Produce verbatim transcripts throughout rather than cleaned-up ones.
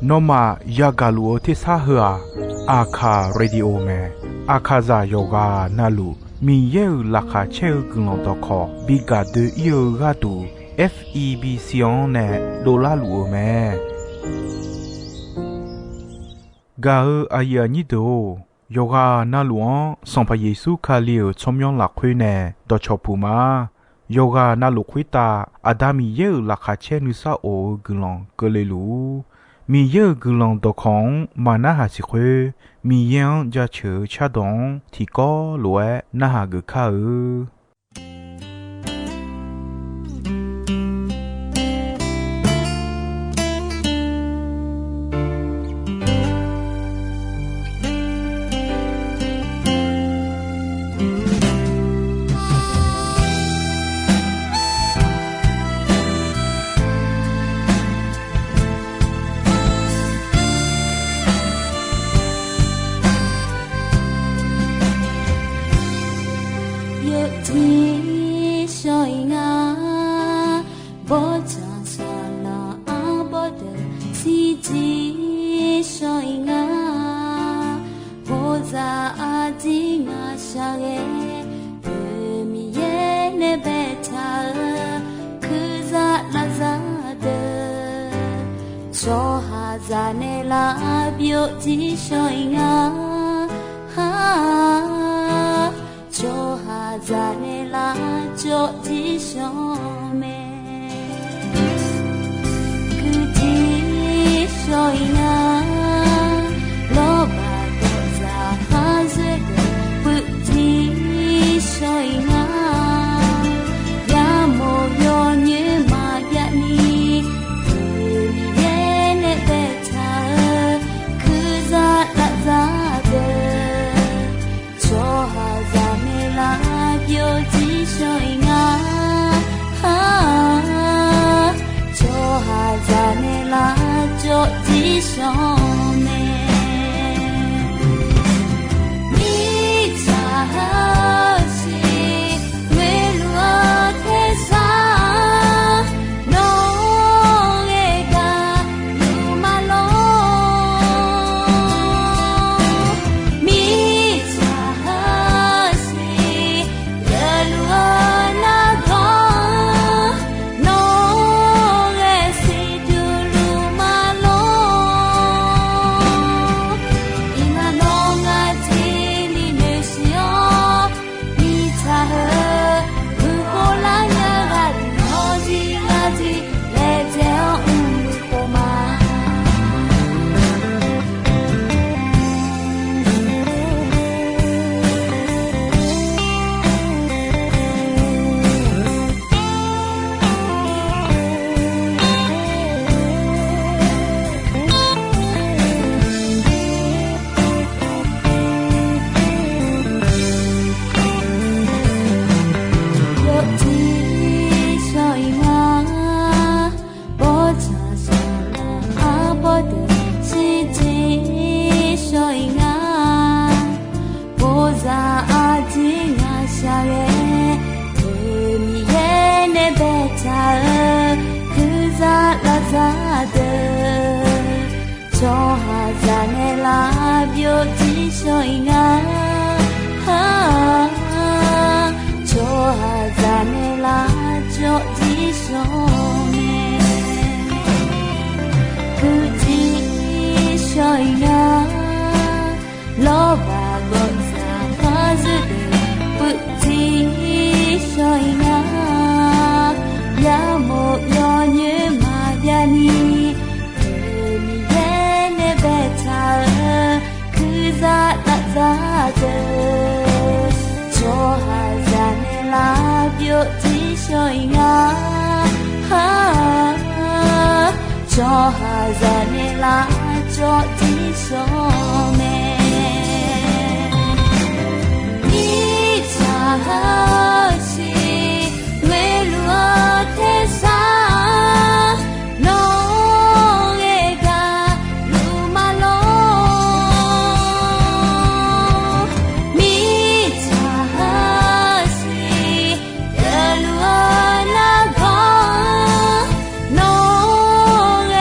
Nawmaf yagaq luf-eu tersar heu-aq, Aqkaq Radio mae. Aqkaqzaq yawqghaq navluf Miqyaer-euq laqkhaq caer-eu guiqlanq dawqkawq bi gaq doe-ir-eu gharduq, F E B C-anr nae dovlar luf-eu mae. Gaq-eu aqyuif aqnyir deuq-or, yawqghaq navluf-anr Sanqpaq Yeqsur Kali-euq tsawrmyanr lafkhoer nae dawqcawq puq ma. Yawqghaq navluf khoertav Aqda Miqyaer-euq laqkhaq caer nuisar of-eu guiqlanq keuvle luf-ur. Miqyaer-euq guiqlanq dawqkawq-anr maqnarhaq siq khoer, Miqyaer-anr jaceuq-eu cardawq-anr tiqkawv lof-aer narhaq geuf kar-eu. Yawjir shawr-ir nga, bawrtsanq saqlaq arbawr deuq shirjir shawr-ir nga. Bawzaq arjir ngaq shaqghae, Deuq Miqyaer nae baetaq-eu kurzaq lavzaq deuq, tsawrhaqzaq nae lavbyov jir shawr-ir nga. Tsawrhaqzaq nae lavcawv jir shawr mae. Kuirjir shawr-ir nga, lawrbaq dawqzaq khar zoer deuq puivjir shawr-ir nga. Yamawr yawnyoer maqjav ni, Deuq Miqyaer nae baetaq-eu kurzaq lavzaq deuq, tsawrhaqzaq nae lavbyov jir shawr-ir nga. Tsawrhaqzaq nae lavcawv jir shawr mae. Mirtsaq heusiq ngoeqluf-eu tersar, nawr-eu gaqluf ma lor. Mirtsaq heusiq geufluf-eu nargawr, nawr-eu ghae siqduq luf ma lor. Iqmalavngar tiqli noeqsiq-awr, mirtsaq heu buqkhov lar nya ghaq deuq-anr jir lar jir laejae-awr mr-eu khof ma. Yawjir shawr-ir nga, bawrtsanq saqlaq arbawr deuq shirjir shawr-ir nga. Bawzaq arjir ngaq shaqghae, Deuq Miqyaer nae baetaq-eu kurzaq lavzaq deuq, tsawrhaqzaq nae lavbyov jir shawr-ir nga. Tsawrhaqzaq nae lavcawv jir shawr mae. Puivjir shawr-ir nga, lawrbaq gawqzaq khar zoer deuq puivjir shawr-ir nga. Yamawr yawnyoer maqjav ni, Deuq Miqyaer nae baetaq-eu kurzaq lavzaq deuq, tsawrhaqzaq nae lavbyov jir shawr-ir nga. Tsawrhaqzaq nae lavcawv jir shawr mae. Mirtsaq heusiq ngoeqluf-eu tersar, nawr-eu ghae gaqluf ma lor. Mirtsaq heusiq geufluf-eu nargawr, nawr-eu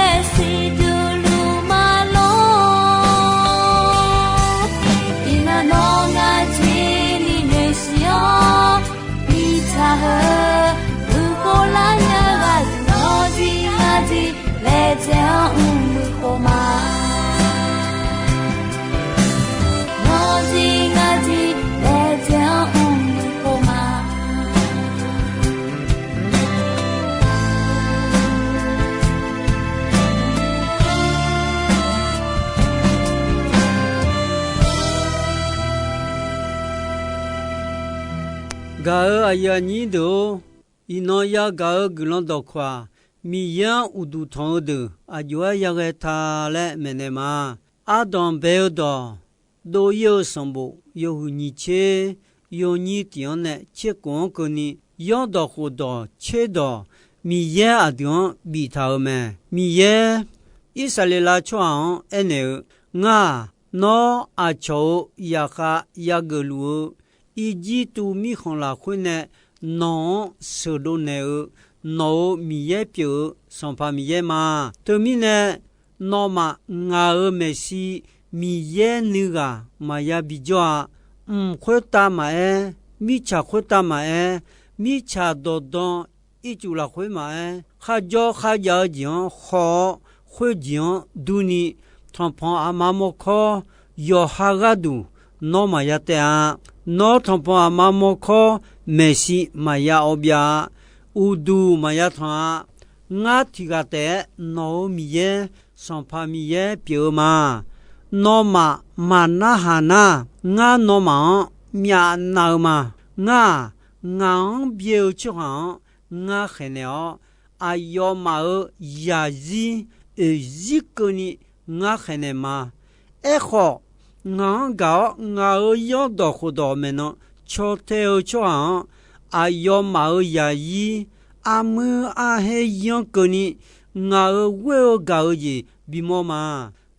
Gaq-euq aqyuif aqnyir deuq-or, iqnan yagaq-eu guiqlanq dawqkawq-aq, Miqyaer-anr uqduq tanq-eu deuq aqjox-aer yaghae ta laer maeqnaeq ma. Ardanq bae-eu dawq, dov-ir-eu sanqbof yawhuiq nyiq tser yawnyir tiq-anr nae tserkhof-anr keuvni, yanrdawq khofdawq tserdawq Miqyaer aqdui-anr biftaq-euq mae. Miqyaer Irsaqleqlav tsawrhaq-anr aernaeq-eu, Ngar-aq, nawr aqcawq-euq zaqkhav yageuf luf-eu Irjirtuv mirkhanq lafkhoer nae nawq-anr sheuqdov naeq-eu, nawq-euq Miqyaer pyeuf-eu Sanqpaq Miqyaer ma. Teumirnae, nawmaf ngaq-euq maeqshi Miqyaer nuighaq maqya bijawr-a. Mq khoertav maqaer, mirtsaq khoertav maqaer, mirtsaq dawqdan ircuf lafkhoer maqaer, kharjawr kharjav-eu jeq-anr haw-awr, khoerjeq-anr durni, tanqpanq aqma mawrkawr yawqha gharduq nawr maqya taef-a. Nawr tanqpanq aqma mawrkawr maeqshi maqya awbyav-a. Uqduq maqya tanq-a. Ngar tiq ghaq taef-aer nawq-euq Miqyaer, Sanqpaq Miqyaer pyeuf-eu ma. Nawmaf maqnarhaq nar, ngar nawmaf-anr myavnav-eu ma. Ngar-aq, ngaq-anr byae-eu tsawrhaq-anr ngar khaeqnaeq-awr, aqyawfmaf-euq zaqzir oeqzir keuvni ngar khaeqnaeq ma. Aerkhawf, ngaq-anr gaq-awr ngaq-euq yanrdawq khofdawq maeqnan caw tae-eu tsawrhaq-anr, aqyawfmaf-euq zaqzir armuir arhaer zir-anr keuvni, ngaq-euq ghoer-eu gaq-eu jeq bimawr ma.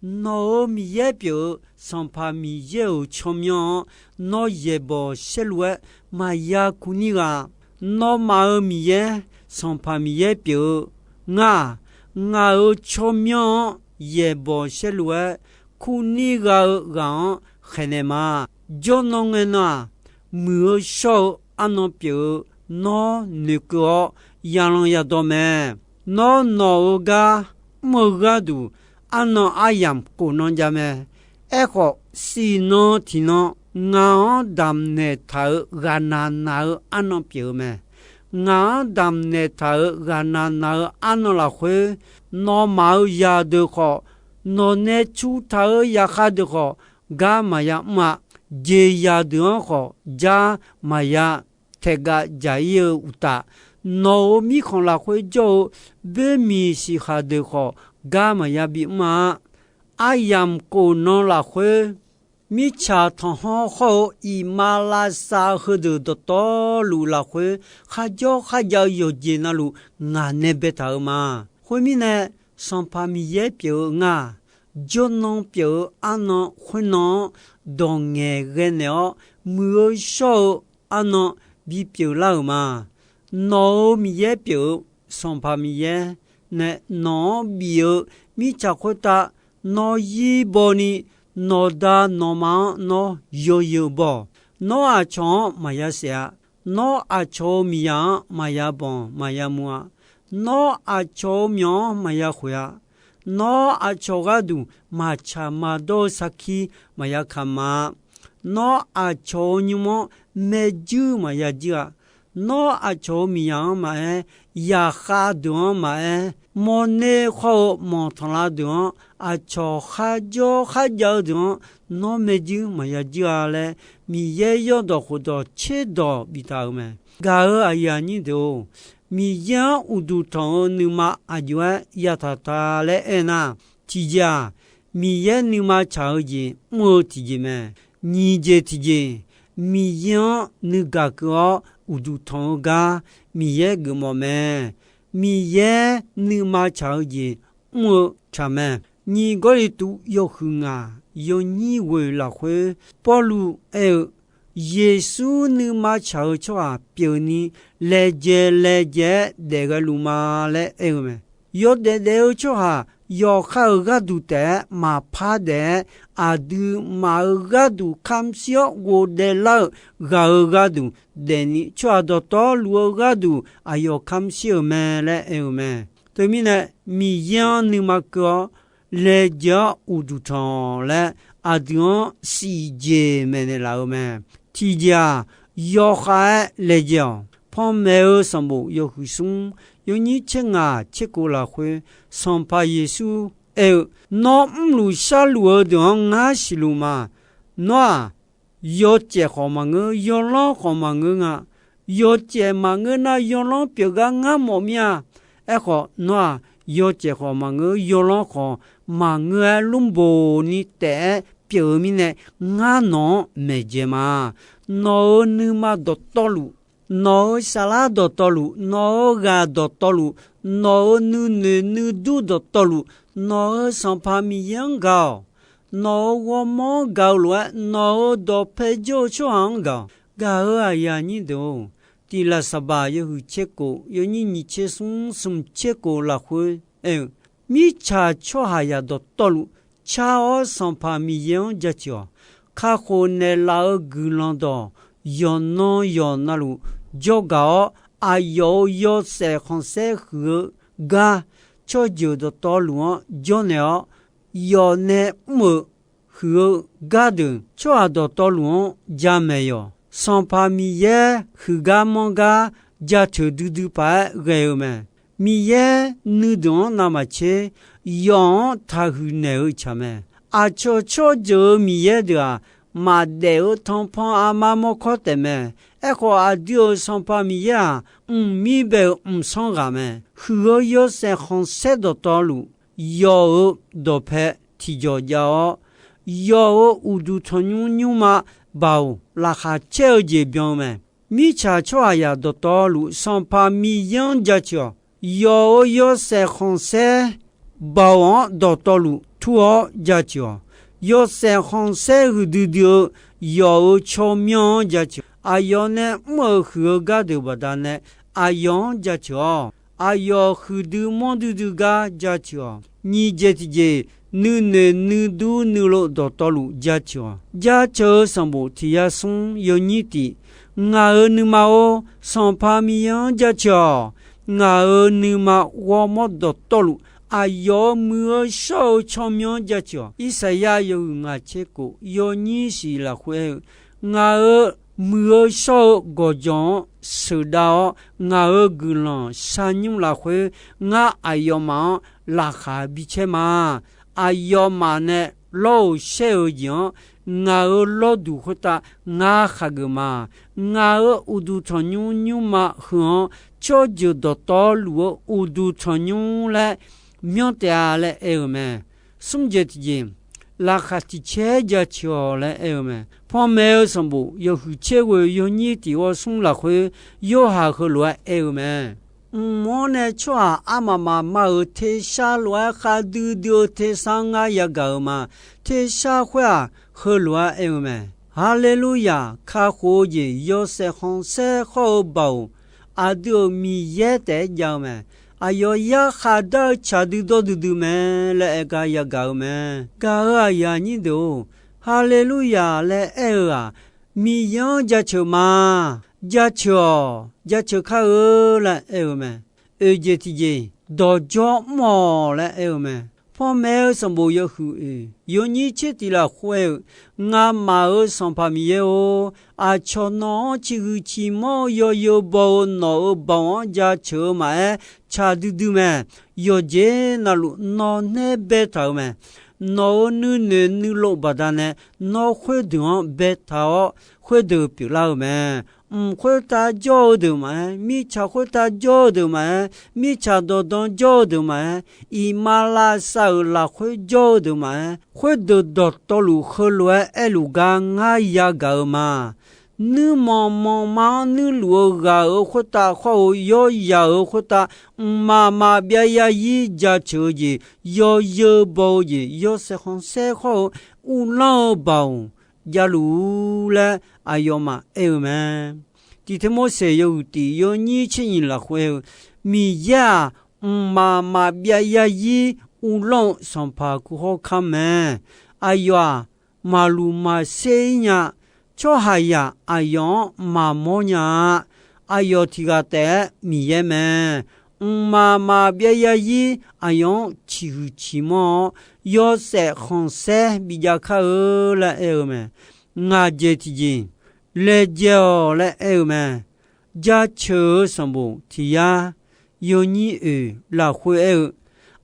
Nawq-euq Miqyaer pyeuf-eu Sanqpaq Miqyaer-euq tsawrmyanr-anr nawr yaeqbawq saerlu-aer maqya kur nir gha. Nawmaf-euq Miqyaer, Sanqpaq Miqyaer pyeuf-eu ngar-aq, ngaq-euq tsawrmyanr-anr yaeqbawq saerlu-aer kur nir gha-eu ghaq-anr khaeqnaeq ma. Jawrnan ngae nan-aq, muiq-eu shawr-eu arnan pyeuf-eu nawr noeqkeuv-awr yalan yadawr mae. Nawr nawq-euq gar mr-eu gharduq arnan aryamq khof nan jav mae. Aerkhawf, siqnan tiqnan ngaq-anr damqnaeq taq-euq ghaqnaq naq-eu arnan pyeuf-eu mae. Ngaq-anr damqnaeq taq-euq ghaqnaq naq-eu arnan lafkhoer, nawmaf-euq zaqdeuq khawf, nawqnae cu taq-euq zaqkhav deuq khawf, gar maqya mr-a. Jeqzaq deuq-anr khawf jar maqya taeqgav dzaq-ir-eu uqtaf, nawq-euq mirkhanq lafkhoer jawr-eu boermiq siqkhaq deuq khawf, gar maqya bimr-a. Aryamq khof nan lafkhoer, mirtsaq tanqhanr hawr-eu iqmalavshav heudeuq dawqtawvluf lafkhoer, kharjawr kharjav-eu yawqjeq navluf ngaq nae baetaq-euq ma. Khoermirnae, Sanqpaq Miqyaer pyeuf-eu ngar-aq, jawrnan pyeuf-eu arnan khoernan-anr dawq ngaeqghae naeq-awr, muiq-eu shawr-eu arnan bipyeuf lar-euq ma. Nawq-euq Miqyaer pyeuf-eu Sanqpaq Miqyaer nae nawq-anr bif-eu mirtsaq khoertav nawr zir baw ni, nawqda nawqma-anr nawr yawzeu baw-awq. Nawr aqcawq-anr maqya saef-a. Nawr aqcawq-euq miqzaq-anr maqya banq maqya muv-a. Nawr aqcawq-euq myawq-anr maqya khoeq-a. Nawr aqcawq gharduq maqtsaq maqdawr-eu sarkir maqya kamq-a. Nawr aqcawq-euq nymr-anr maerjuir maqya juir-a. Nawr aqcawq-euq miqzaq-anr maqaer, zaqkhav deuq-anr maqaer, mawrner khawr-eu manqtanqlav deuq-anr, aqcawq kharjawr kharjav-eu deuq-anr nawr maerjuir maqya juir-a laer, Miqyaer yawrdawq khofdawq tserdawq biftaq-euq mae. Gaq-euq aqyuif aqnyir deuq-or, Miqyaer-anr uqduq tanq-eu nuima aqjox-aer yataq ta laer aernar, tiqjeq-aq, Miqyaer nuima tsaq-eu jeq mr-eu tiqjeq mae. Nyiq jeq tiqjeq, Miqyaer-anr nuigaq keuv-awr uqduq tanq-eu gar Miqyaer geufmawf mae. Miqyaer nuima tsaq-eu jeq mr-eu tsaq mae. Nyiq Gawrliqtu yawhuiq ngaq yawnyir ghoeq lafkhoer Pawrluv aer-eu, Yeqsur nuima tsaq-eu tsawrhaq pyeufni laejae laejae-aer daefghae luf ma laer aer-eu mae. Yawdaef daef-eu tsawrhaq yawqha-euq gharduq taef-aer maqpar daef-aer, aqduimaf-euq gharduq kamq shir-awr ghofdaef lar-eu ghaq-euq gharduq daefni, tsawrhaq dawqtawvluf-eu gharduq aqyawf kamq shir-euq mae laer aer-eu mae. Teumirnae, Miqyaer-anr nuima keuv-awr laejae-awr uqduq tanq-awq laer aqdui-anr siqjeq maeqnaeq laf-eu mae. Tiqjeq-aq, yawkhav-aer laejae-awq. Panmaeq-eu sanqbof yawhuiq smr yawnyir tser ngaq tser kov lafkhoer, Sanqpaq Yeqsur aer-eu, Nawr mrluf sharluf-eu deuq-anr ngar siqluf ma. Nawr-aq, yawcaef khawf maqngeur, yawlanr khawf maqngeur nga. Yawcaef maqngeur nar yawlanr pyeuf gar ngar mawf mir-a. Aerkhawf, nawr-aq, yawcaef khawf maqngeur, yawlanr khawf maqngeur-aer lmrboq ni taef-aer pyeuf-eu mirnae, ngar nawq-anr maeqdzae ma. Nawq-euq nuima dawqtawvluf, nawq-euq saflar dawqtawvluf, nawq-euq ghaq dawqtawvluf, nawq-euq nuinoeq nuidur dawqtawvluf, nawq-euq Sanqpaq Miqyaer-anr gaq-awq. Nawq-euq ghawrmawr-anr gaq-eu lof-aer, nawq-euq dawqpae jawr-eu tsawrhaq-anr gaq-awq. Gaq-euq aqyuif aqnyir deuq-or, Tiqlaqsaqbaq yawhuiq tser kof, yawnyir nyiq tser smr, smq tser kof lafkhoer aer-eu, mirtsaq tsawrhaqzaq dawqtawvluf car-awr Sanqpaq Miqyaer-anr jaceuq-awq. Kakhof naeqlaf-eu guiqlanq dawq yawqnan yawqnavluf jawrgaq-awr, aqyawf-euq yawshaef khanqsaer huiq-eu gar tsawrjeuq dawqtawvluf-anr jawrnaeq-awr, yawf nae mr-euq huiq-eu gardeuq tsawrhaq dawqtawvluf-anr jamaeq yawq. Sanqpaq Miqyaer huiqgar manrgar jaceuq duidui paq-aer ghae-eu mae. Miqyaer nuideuq-anr navmaqtser, yawf-anr taqhuiq naeq-eu tsaq mae. Aqcawq tsawrjeuq-euq Miqyaer deuq-aq, maqdaef-eu tanqpanq armar mawrkawr taef mae. Aerkhawf, aqdui-euq Sanqpaq Miqyaer-aq, mqmir bae-euq mqsanr ghaq mae. Huiq-eu yawshaef khanqsaer dawqtawvluf, yawf-euq dawqpae tiqjawq jav-awr, yawf-euq uqduq tanqnymr nymrma baoq laqkhaq caer-eu jeq byan-eu mae. Mirtsaq tsawrhaqzaq dawqtawvluf Sanqpaq Miqyaer-anr jaceuq-awq. Yawf-euq yawshaef khanqsaer baoq-anr dawqtawvluf tur-awr jaceuq-awq. Yawshaef khanqsaer huiqdui dui-eu yawf-euq tsawrmyanr-anr jaceuq. Aqyawf nae mr-euq huiq-eu gardeuq baqdanae aqyawf-anr jaceuq-awq. Aqyawf huiqdui manrdui dui gar jaceuq-awq. Nyiq jeq tiqjeq, nuinoeq nuidur nuilov dawqtawvluf jaceuq-awq. Jaceuq-eu sanqbof tiq yar smr yawnyir tif, ngaq-euq nuima-or, Sanqpaq Miqyaer-anr jaceuq-awq. Ngaq-euq nuima ghawrmawr dawqtawvluf, aqyawf-euq muiq-eu shawr-eu tsawrmyanr-anr jaceuq-awq. Irsaqyar yawhuiq ngaq tser kof yawnyir shiq lafkhoer aer-eu, ngaq-euq muiq-eu shawr-eu gawqjawq-anr sheuqdav-awr, ngaq-euq guiqlanq sharnymr lafkhoer ngar aqyawfmaf-anr laqkhaq bicaer ma. Aqyawfmaf nae lawr-euq shaer-eu jeq-anr ngaq-euq lawrduq khoertav ngar khaqgeuf ma. Ngaq-euq uqduq tanqnymr nymrma heu-anr tsawrjeuq dawqtawvluf-eu uqduq tanqnymr laer myanr taef-a laer aer-eu mae. Smr jeq tiqjeq, laqkhaq tiqcaer jaceuq-awq laer aer-eu mae. Panmaeq-eu sanqbof yawhuiq tser ghoeq yawnyir tiq ghawr smr lafkhoer, Yorhaq heulof-aer aer-eu mae. Mq-anr nae tsawrhaq armaf mafma-euq tersar lof-aer khar duidui-eu tersar ngar yagaq-eu ma. Tersar khoer-aq, heulof-aer aer-eu mae. Haleluya! Kakhof-eu jeq, yawshaef khanqsaer khawr-eu baoq, aqdui-euq Miqyaer taef-aer jav-eu mae. Aqyawf yarkhaq dar-eu tsaq duidawr duidui mae laer aer gar yagaq-eu mae. Gaq-euq aqyuif aqnyir deuq-or, Haleluya laer aer-eu-aq, Miqyaer-anr jaceuq ma. Jaceuq-awq. Jaceuq kar-eu laer aer-eu mae. Oeq jeq tiqjeq, dawqjawr mr-awq laer aer-eu mae. Panmaeq-eu sanqbof yawhuiq oeq yawnyir tser tiq lafkhoer aer-eu, Ngamaf-euq Sanqpaq Miqyaer-or, aqcawq nawq-anr ciqhuiq ciqmanr-eu yawzeu baw-eu nawq-euq baoq-anr jaceuq-eu maqaer, tsaq duidui mae. Yawqjeq navluf nawq nae baetaq-euq mae. Nawq-euq nuinoeq nuilov baqdanae, nawr khoerdeuq-anr baetaq-awr, khoerdeuq pyeuflar-eu mae. Mq khoertav jawr-eu deuq maqaer, mirtsaq khoertav jawr-eu deuq maqaer, mirtsaq dawqdan jawr-eu deuq maqaer, iqmalavshav-euq lafkhoer jawr-eu deuq maqaer, khoerdeuq dawqtawvluf heulof-aer aerluf gar ngar yagaq-eu ma. Nuirmanq manqma-anr nuirluf-eu ghaq-euq khoertav khawr-eu, yawryaq-euq khoertav, mqmaq maqbyav yarzir jaceuq-eu jeq, yawzeu baw-eu jeq, yawshaef khanqsaer khawr-eu, uvlanr-eu baoq javluf-ur laer aqyawfmaf aer-eu mae. Tiq Tirmorseq yawhuiq tiq yawnyir tser nyiq lafkhoer aer-eu, Miqyaer-aq, mqmaq maqbyav yarzir uvlanr-eu Sanqpaq kuv hawr kamq mae. Aqyawf-aq, maqluq maqser-ir nya. Tsawrhaqzaq aqyawf-anr maqmawr nya-a. Aqyawf tiq ghaq taef-aer Miqyaer mae. Mqmaq maqbyav yarzir aqyawf-anr ciqhuiq ciqmanr-awr, yawshaef khanqsaer bijav kar-eu laer aer-eu mae. Ngaq jeq tiqjeq, laejae-awq laer aer-eu mae. Jaceuq-eu sanqbof tiq yar yawnyir oeq lafkhoer aer-eu,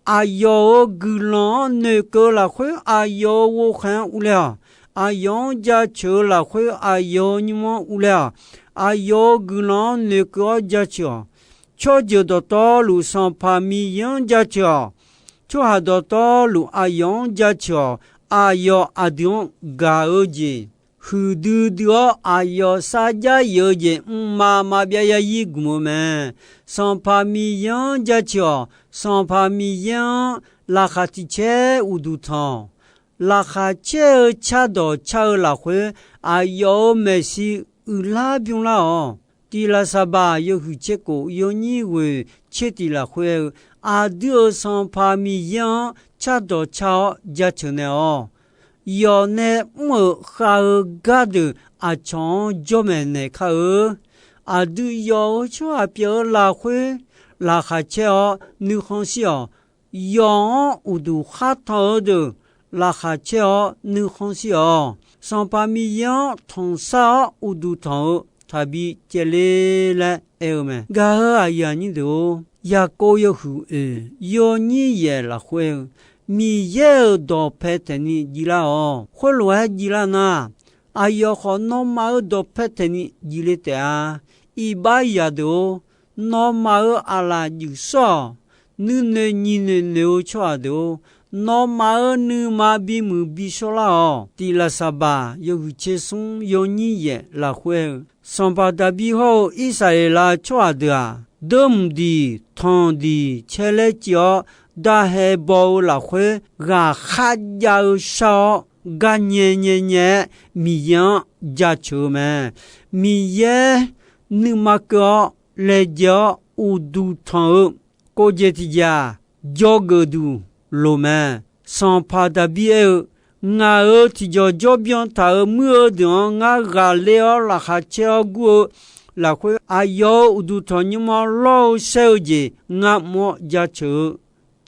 aqyawf-euq guiqlanq-anr noeqkeuv-eu lafkhoer aqyawf-euq ghovkhaeq-anr urler-awq. Aqyawf-anr jaceuq-eu lafkhoer aqyawf-euq nymr-anr urler-awq. Aqyawf-euq guiqlanq-anr noeqkeuv-awr jaceuq-awq. Tsawrjeuq dawqtawvluf Sanqpaq Miqyaer-anr jaceuq-awq. Tsawrhaq dawqtawvluf aqyawf-anr jaceuq-awq. Aqyawf aqdui-anr gaq-eu jeq huiqdui dui-awr, aqyawf sarjax yif-eu jeq mqmaq maqbyav yazir gmq-eu mae. Sanqpaq Miqyaer-anr jaceuq-awq. Sanqpaq Miqyaer-anr laqkhaq tiq caer uqduq tanq-awq. Laqkhaq caer-eu cardawq car-eu lafkhoer, aqyawf-euq maeqshi uiqlar bymrlar-awq. Tiqlaqsaqbaq yawhuiq tser kof yawnyir ghoeq tser tiq lafkhoer-eu, aqdui-euq Sanqpaq Miqyaer-anr cardawq car-awr jaceuq naeq-awq. Yawf nae mr-euq khav-eu gardeuq aqcawq-anr jawr maeqnaeq kar-eu. Aqdui yawf-eu tsawrhaq pyeuf-eu lafkhoer laqkhaq caer-awr nuikhanr shir-awq. Yawf-anr uqduq khar tanq-eu deuq laqkhaq caer-awr nuikhanr shir-awq. Sanqpaq Miqyaer-anr tanqsar-awr uqduq tanq-eu taqbi caevler laer aer-eu mae. Gaq-euq aqyuif aqnyir deuq-or, Yaqkov yawhuiq oeq yawnyir yaef lafkhoer-eu, Miqyaer-euq dawqpae taeqni jir lar-awq. Khoerlof-aer jir lar nar, aqyawf khawf nawmaf-euq dawqpae taeqni jir le taef-a. Iqbax zaqdeuq-or, nawmaf-euq aqlaf juif shawr-awq. Nuinoeq nyiqnoeq noeq-eu tsawrhaq deuq-or, nawmaf-euq nuima bimuiq bishawr lar-awq. Tiqlaqsaqbaq yawhuiq tser smr yawnyir yaef lafkhoer-eu, Sanqpaq Daqbir hawr-eu Irsaqleqlav tsawrhaq deuq-aq, deurmq diq tanq diq caer laer civ-awr, daqhae baw-eu lafkhoer ghaqkhaer jav-eu shar-awr, gar nyae nyae nyae-aer Miqyaer-anr jaceuq-eu mae. Miqyaer nuima keuv-awr laejae-awr uqduq tanq-eu kov jeq tiqjeq-aq, dzawgeuf duq loq mae. Sanqpaq Daqbir aer-eu, Ngaq-euq tiqjawq jawr byan taq-euq muir-eu deuq-anr ngar ghaqler-awr laqkhaq caer-awr gur-eu lafkhoer, aqyawf-euq uqduq tanqnymr-anr lawr-eu saer-eu jeq ngar mr-awr jaceuq-eu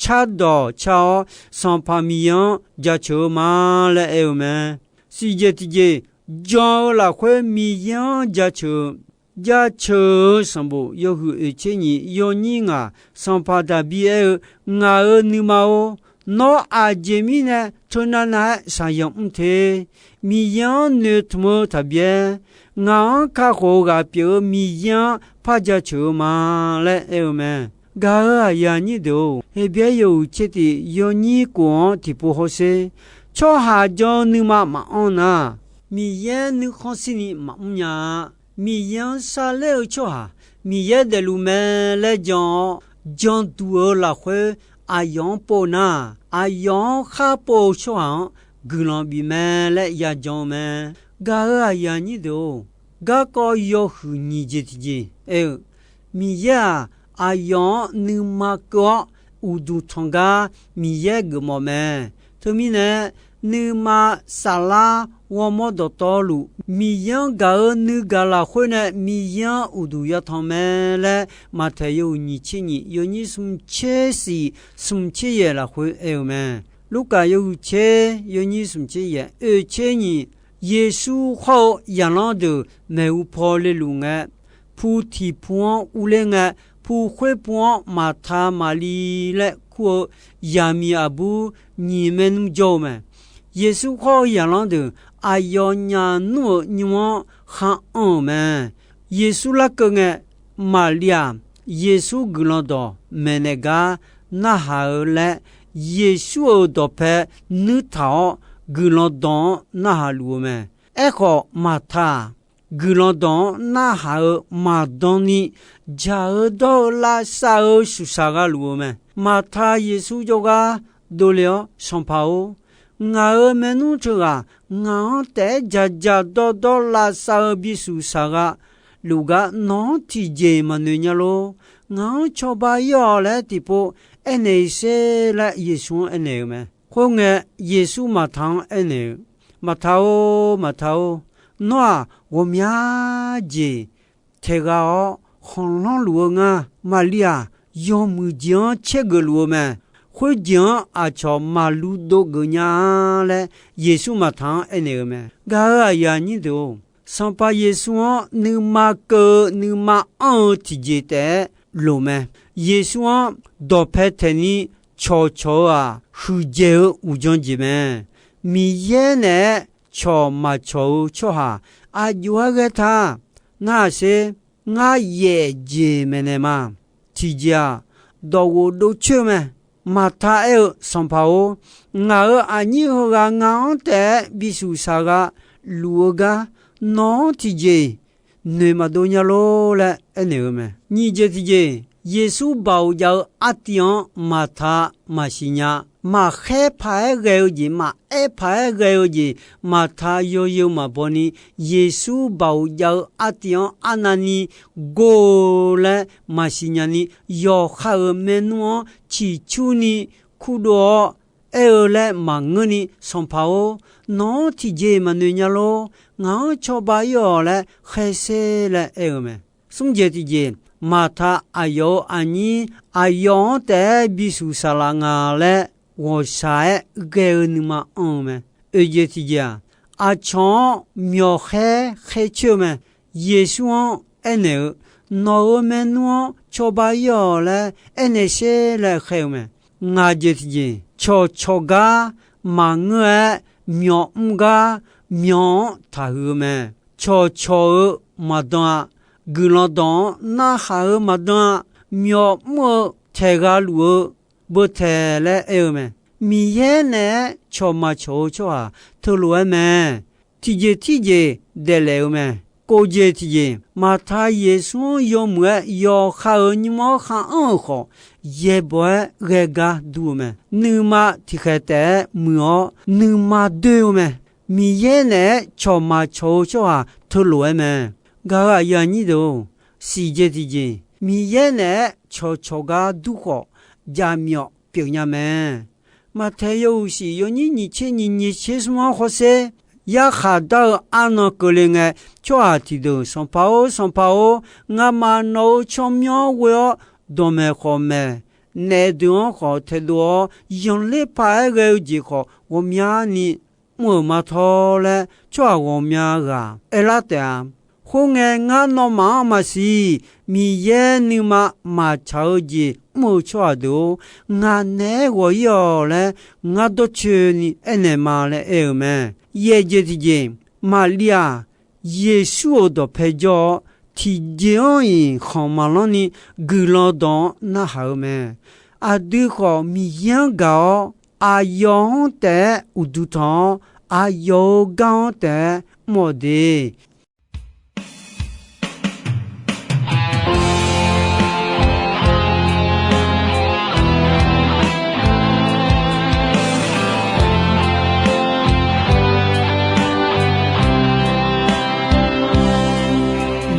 cardawq car-awr, Sanqpaq Miqyaer-anr jaceuq-eu ma laer aer-eu mae. Siqjeq tiqjeq, jan-eu lafkhoer Miqyaer-anr jaceuq-eu, jaceuq-eu sanqbof yawhuiq oeq tser nyiq yawnyir ngaq, Sanqpaq Daqbir aer-eu, Ngaq-euq nuima-or, nawr aqjeq mirnae teunav nav-aer shaqzanq mr te. Miqyaer-anr noeqtmq-eu taqbyaer, ngaq-anr kakhof-eu ghaq pyeuf-eu Miqyaer-anr par jaceuq-eu ma laer aer-eu mae. Gaq-euq aqyuif aqnyir deuq-or, Heqbyaer yawhuiq tser tiq yawnyir kof-anr tiqpov hawsher. Tsawrhaq jan-eu nuima maqanr nar, Miqyaer nuikhanr shirni maqmr nya-a. Miqyaer-anr sharler-eu tsawrhaq, Miqyaer daefluf mae laer jan-awr, janduq-eu lafkhoer aqyawf-anr pov nar, aqyawf-anr khar pov-eu tsawrhaq-anr guiqlanq bif mae laer yajan-eu mae. Gaq-euq aqyuif aqnyir deuq-or, garkawv yawhuiq nyiq jeq tiqjeq aer-eu, Miqyaer-aq, aqyawf-anr nuima keuv-awr uqduq tanq gar Miqyaer geufmawf mae. Teumirnae, nuima saflar ghawrmawr dawqtawvluf Miqyaer-anr gaq-eu nuigaq lafkhoer nae Miqyaer-anr uqduq yatanq mae laer Maqtaeq yawhuiq nyiq tser nyiq yawnyir smq tser siq smq tser yaeq lafkhoer aer-eu mae. Lurkaf yawhuiq tser yawnyir smq tser yaeq oeq tser nyiq, Yeqsur hawr-eu zaqlanr deuq maeqhu paw leluf ngae, pu tiq pu-anr urler ngae, pu khoer pu-anr Maqta Maqli laer kur-eu zaqmiq aqbur nyiq maernmr jawr-eu mae. Yeqsur hawr-eu zaqlanr deuq aqyawfnyaf nmr-euq nymr-anr khar anr-euq mae. Yeqsur larkeuv ngae, Maqli-aq, Yeqsur guiqlanq dawq maeqnaeq gar narhaq-eu laer, Yeqsur-euq dawqpae nuirtaq-awr guiqlanq dawq-anr narhaq luf-eu mae. Aerkhawf, Maqta-aq, guiqlanq dawq-anr narhaq-eu maqdan ni, jaq-eu dawr-eu lavsav-eu suqsaq gha luf-eu mae. Maqta Yeqsur jawrgar dovle-awr, Sanqpaq-or, ngaq-euq maernmr teughaq ngaq-anr taef-aer jaq jaq dawr dawr lavsav-eu bisuq saqgha luf gar nawq-anr tiqjeq maqnoeq nya lor. Ngaq-anr cawba ir-awq laer tiqpov aernaeq-ir sher laer Yeqsur-anr aernaeq-eu mae. Khoerngae, Yeqsur Maqta-anr aernaeq-eu, Maqta-or, Maqta-or, nawr-aq, ghawqmya jeq taeq gha-awr khanqlanr luf-eu nga. Maqli-aq, yawmuiq jeq-anr caergeuf luf-eu mae. Khoerjeq-anr aqcawq maqlu dov geuf nya-a laer, Yeqsur Maqta-anr aernaeq-eu mae. Gaq-euq aqyuif aqnyir deuq-or, Sanqpaq Yeqsur-anr nuima keuv-eu nuima anr-eu tiqjeq taef-aer loq mae. Yeqsur-anr dawqpae taeqni cawqcawq-eu-aq, huiqdzaeq-eu uqdzan jeq mae. Miqyaer naeq-aer cawq maqcawq-eu tsawrhaq aqjox-aer ghae ta. Ngar-aq sher, ngar yaef jeq maeqnaeq ma. Tiqjeq-aq, dawqghof dovcoer-eu mae. Maqta aer-eu, Sanqpaq-or, ngaq-euq aqnyir heughaq ngaq-anr taef-aer bishuf saqgha luf-eu gar, nawq-anr tiqjeq-iq noeq maqdov nya lor laer aernaeq-eu mae. Nyiq jeq tiqjeq, Yeqsur baoq jav-eu artiv-anr Maqta maqsiq nya. Maqkhaer paq-aer ghae-eu jeq, maqaer paq-aer ghae-eu jeq, Maqta yawzeu maqbaw ni, Yeqsur baoq jav-eu artiv-anr arnavni gor-eu laer maqsiq nya ni, yawqha-euq maernmr-anr ciqcurni kurdov-awr aer-eu laer maqngeurni, Sanqpaq-or, nawq-anr tiqjeq maqnoeq nya lor, ngaq-anr cawba ir-awq laer khaer sher laer aer-eu mae. Smr jeq tiqjeq, Maqta aqyawf-euq aqnyir aqyawf-anr taef-aer bishuf saqlaq nga laer ghawqshaq-aer ghae-eu nuima anr-eu mae. Oeq jeq tiqjeq-aq, aqcawq-anr myawqkhaer khaercoer-eu mae. Yeqsur-anr aernaeq-eu, nawq-euq maernmr-anr cawba ir-awq laer aernaeq sher laer khaer-eu mae. Ngaq jeq tiqjeq, cawqcawq gar maqngeur-aer, myawqmr gar myawq-anr taqhuiq-eu mae. Cawqcawq-eu maqdan-a, guiqlanq dawq-anr narhaq-eu maqdan-a, myawqmr-eu taeq gha luf-eu beu taeq laer aer-eu mae. Miqyaer naeq-aer cawq maqcawq-eu tsawrhaq teulof-aer mae. Tiqjeq tirjeq daeflaef-eu mae. Kof jeq tiqjeq, Maqta Yeqsur-anr yawmuiq-aer yawqha-euq nymr-anr khar anr-euq khawf, yaeqbawq-aer ghae gar dur-eu mae. Nuima tiqkhaeq taef-aer muiq-awr, nuima doer-eu mae. Miqyaer naeq-aer cawq maqcawq-eu tsawrhaq teulof-aer mae. Gaq-euq aqyuif aqnyir deuq-or, siq jeq tiqjeq, Miqyaer naeq-aer cawqcawq gar dur khawf, jaqmyawf pyeufnya mae. Maqtaeq yawhuiq shiq yawnyir nyiq tser nyiq nyiq tser smr-anr hawsher, yarkhaq dar-eu arnan keuvle ngae, tsawrhaq tiqdeuq, Sanqpaq-or, Sanqpaq-or, ngamaf nawq-euq tsawrmyanr-anr ghoe-awr, dawqmaeq khawf maeq, naef deuq-anr khawf taedov-awr, yanqler paq-aer ghae-eu jeq khawf ghawqmyani mr-euq ma tawr laer, tsawrhaq ghawqmya ghaq aerlar taef-a. Khoerngae, ngar nawmaf-anr maqsiq, Miqyaer nuima maqtsaq-eu jeq mr-eu tsawrhaq deuq-or, ngaq naeq-aer ghawq ir-awq laer, ngar dawrcoeni aernaeq ma laer aer-eu mae. Yaeq jeq tiqjeq, Maqliv-aq, Yeqsur-euq dawqpae jawr-awr, tiqjeq-anr-iq khanq maqlanr ni guiqlanq dawq-anr narhaq-eu mae. Aqdui khawf, Miqyaer-anr gaq-awr, aqyawf-anr taef-aer uqduq tanq-awr, aqyawf-euq gar-anr taef-aer mr-awq de.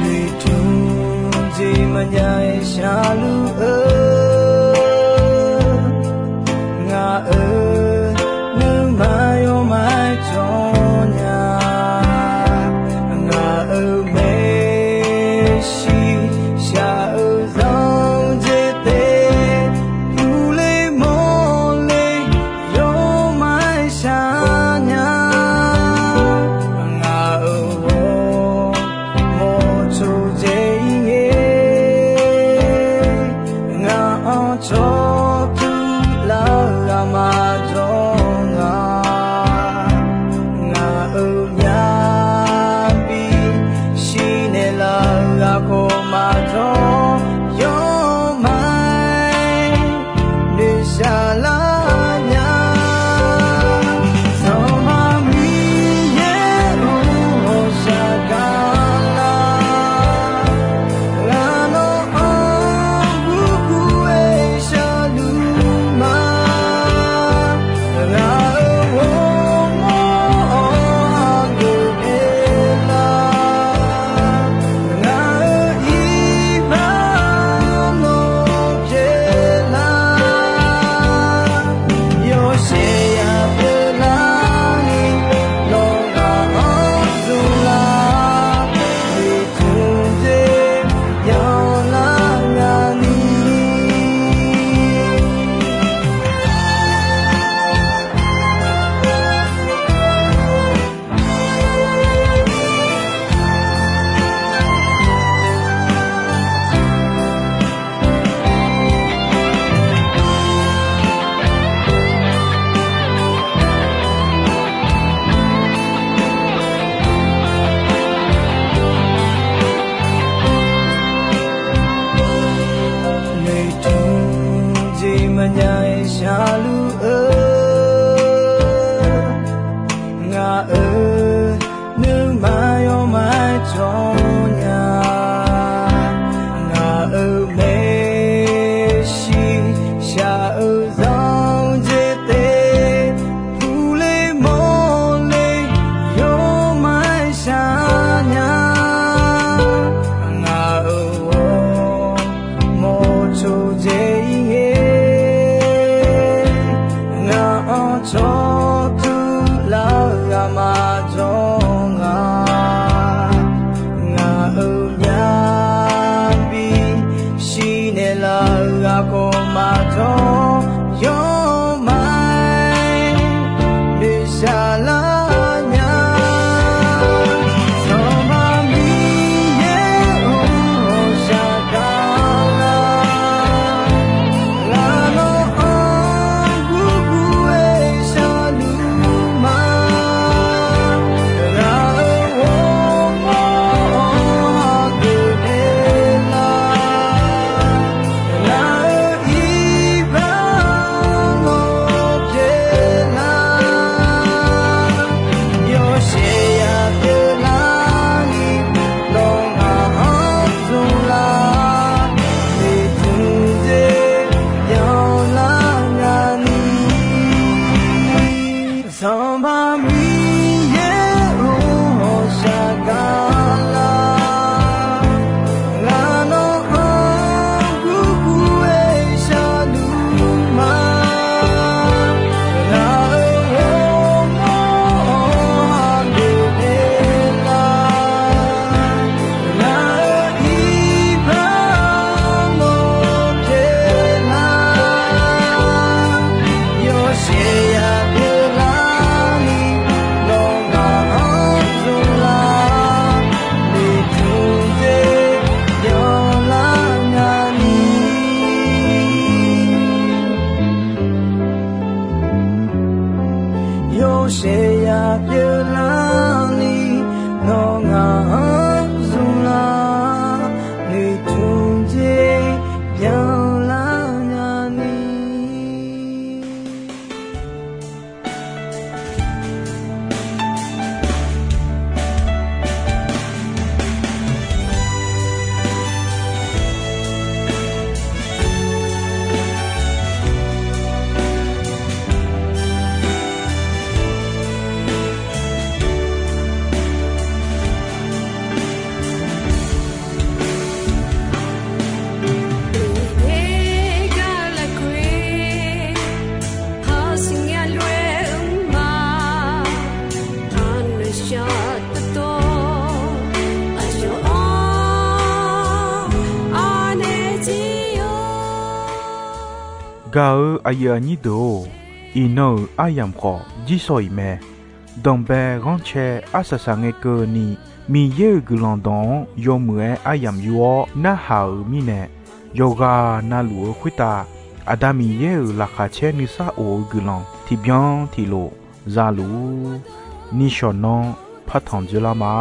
Noeqtmq jeq maqjav-aer sharluf-eu, ngaq-euq nuima yawmaf-aer jawr nya. Ngaq-euq maeqshi shaq-eu zanq jeq te, uvle mawrle yawmaf-aer shaq nya. Ngaq-euq ghawrmawr tsawrjeuq-ir ngae, ngaq-anr cawqtur lar-eu aqma jawr nga. Ngaq-euq myavbi shirnaeq lar-eu aqkawq maqjawr, yawmaf-aer noeqshaq lar nya. Sanqpaq Miqyaer-or, ghawqshaq gar lar, ngaq nawq-anr gurgur-aer sharluf ma. Ngaq-euq ghawrmawr-anr aqgeu pyeuflar, ngaq-euq iqbax nawq pyeuflar. Sharluf-eu, ngaq-euq nuima yawmaf jawr nya. Ngaq-euq maeqshi shaq-eu zanq jeq te, puqle mawrle yawmaf shaq nya. Ngaq-euq ghawrmawr coqdzae-ir ngae, ngaq-anr cawqtur laf-eu ghaq maqjawr nga. Ngaq-euq myavbi shirnaeq laf-eu ghaq khawf maqjawr, yawmaf-aer noeqshaq lar nya. Sanqpaq Miqyaer-or, ghawqshaq gaq lar. Ngaq nawq-anr gurgur-aer sharluf ma. Ngaq-euq ghawrmawr-anr hageuf pyeuf lar. Ngaq-euq iqbax nawq pyeuf lar. Yawshaef ya pyeuf lar ni, nawr ngaq-anr zmq lar. Noeqtmq dzer byanlar nya ni. Sanqpaq Miqyaer-or, ghawqshaq gaq lar. Ngaq nawq-anr gurgur-aer sharluf ma. Ngaq-euq ghawrmawr-anr hageuf pyeuf lar. Ngaq-euq iqbax nawq pyeuf lar. Yawshaef ya pyeuf lar ni, nawr ngaq-anr zmq lar. Noeqtmq dzer byanlar nya ni. Yawshaef ya pyeuf lar ni, nawr ngaq-anr zmq lar. Noeqtmq dzer byanlar nya ni. Gaq-eu aqyuif aqnyir deuq-or, iqnan-euq aryamq khawf jirshaw iq mae. Danqbae ghanrcae arsaq saq ngae keuvni, Miqyaer-euq guiqlanq dawq-anr yawmuiq-aer aryamq yur-awr narhaq-euq mirnae, yawqghaq navluf-eu khoertav Aqda Miqyaer-euq laqkhaq caer nuisar of-eu guiqlanq tiqbyan tiqlof za luf-ur. Nishawq nanr partanq dzoerlar ma.